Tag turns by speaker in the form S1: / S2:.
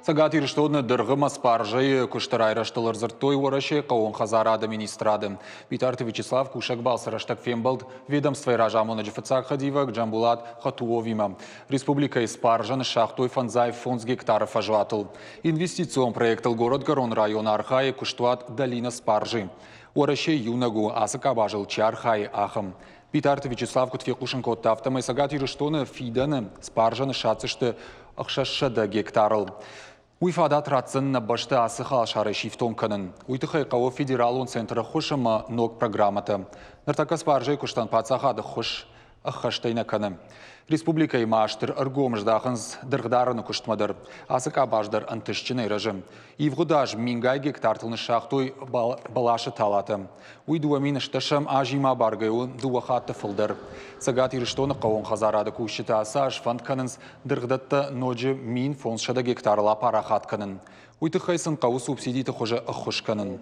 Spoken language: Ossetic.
S1: Цӕгат Ирыстоны дыргъы ӕмӕ спаржӕйы куысты райрӕзтыл ӕрдзырдтой Уӕрӕсейы хъӕууон хӕдзарады министрады. Битарты Вячеслав кусӕг балцы рӕстӕг фембӕлд ведомствойы разамонӕджы фыццаг хӕдивӕг Джамбулат Хатуовимӕ. Республикӕйы спаржӕ ныссагътой 55 гектары фӕзуатыл. Инвестицион проектыл Городгӕрон районы архайы куыстуат «Долина спаржи». Уӕрӕсейы иунӕг у, ацы къабазыл чи архайы, ахӕм. Битарты Вячеслав куыд фехъусын кодта, афтӕмӕй Цӕгат Ирыстоны фидӕны спаржӕ ныссадздзысты 600 гектарыл. Уый фадат ратдзӕн нӕ бӕстӕ ацы халсарӕй сифтонг кӕнын. Уый тыххӕй хъӕуы федералон центры ӕххуыс ӕмӕ ног программӕтӕ. Ныртӕккӕ спаржӕйы куыстӕн паддзахады ӕххуыс ӕххӕстӕй нӕ кӕны. Республикӕйы ма стыр ӕргом здахынц дыргъдарыны куыстмӕ дӕр. Ацы къабаз дӕр ӕнтыстджынӕй рӕзы. Ивгъуыд аз мингай гектартыл ныссагътой бӕласы талатӕ. Уый 2010 азимӕ баргӕ у дыууӕ хатты фылдӕр. Цӕгат Ирыстоны хъӕууон хӕдзарады кусджытӕ ацы аз фӕнд кӕнынц дыргъдӕттӕ ноджы 1500 гектарыл апарахат кӕнын. Уый тыххӕй сын хъӕуы субсидиты хуызы ӕххуыс кӕнын.